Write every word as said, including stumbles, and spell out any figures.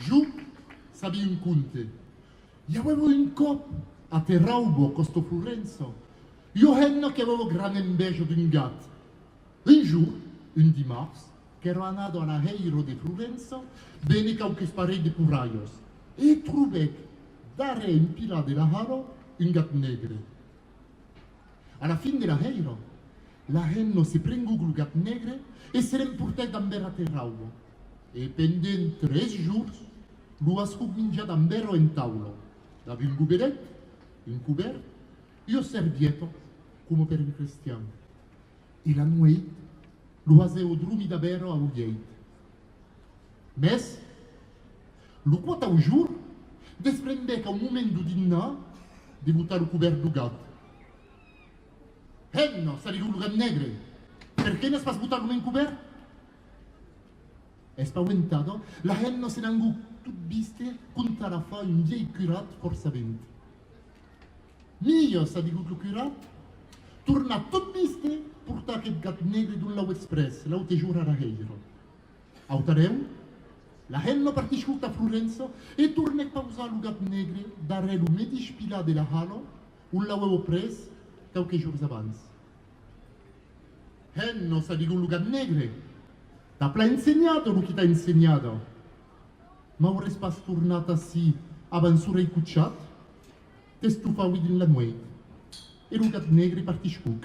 Jo sabi un conte. I avèva un còp a Terrauba, còsta Florença, ua hemna qu'avèva gran enveja d'un gat. Un jorn, un dimars, qu'èra anada a la hèira de Florença véner quauques parelhs de porralhas e trobèc darrèr un pilar de la hala un gat negre. A la fin de la hèira, la hemna se prenguc lo gat negre e se l'emportèc damb era a Terrauba. E pendent tres jorns, lo hascuc minjar damb era en taula, dab un gobelet, un cobèrt, ua servieta, coma per un crestian. E la nueit, lo hasèva dromir dab era au lhèit. Mès, lo quatau jorn, desprendèc au moment deu dinnar de botar lo cobèrt deu gat. Hemna, çò diguec lo gat negre, perqué n'as pas botat lo men cobèrt? Espaventada, la hemna se n'anguc tot viste contar l'afar a un vielh curat fòrça avent. Mia, çò diguec lo curat, tornatz tot viste portar aqueth gat negre dont l'auetz pres l'aute jorn a la hèira. Autarèu, la hemna partiscuc tà Florença e tornèc pausar lo gat negre darrèr lo medish pilar de la hala ont l'auèva pres quauques jorns abans. Hemna, çò diguec lo gat negre, t'a plan ensenhada lo qui t'a ensenhada. M'aurès pas tornat ací abans sorelh cochat? T'estofavi dins la nueit. E lo gat negre partiscuc.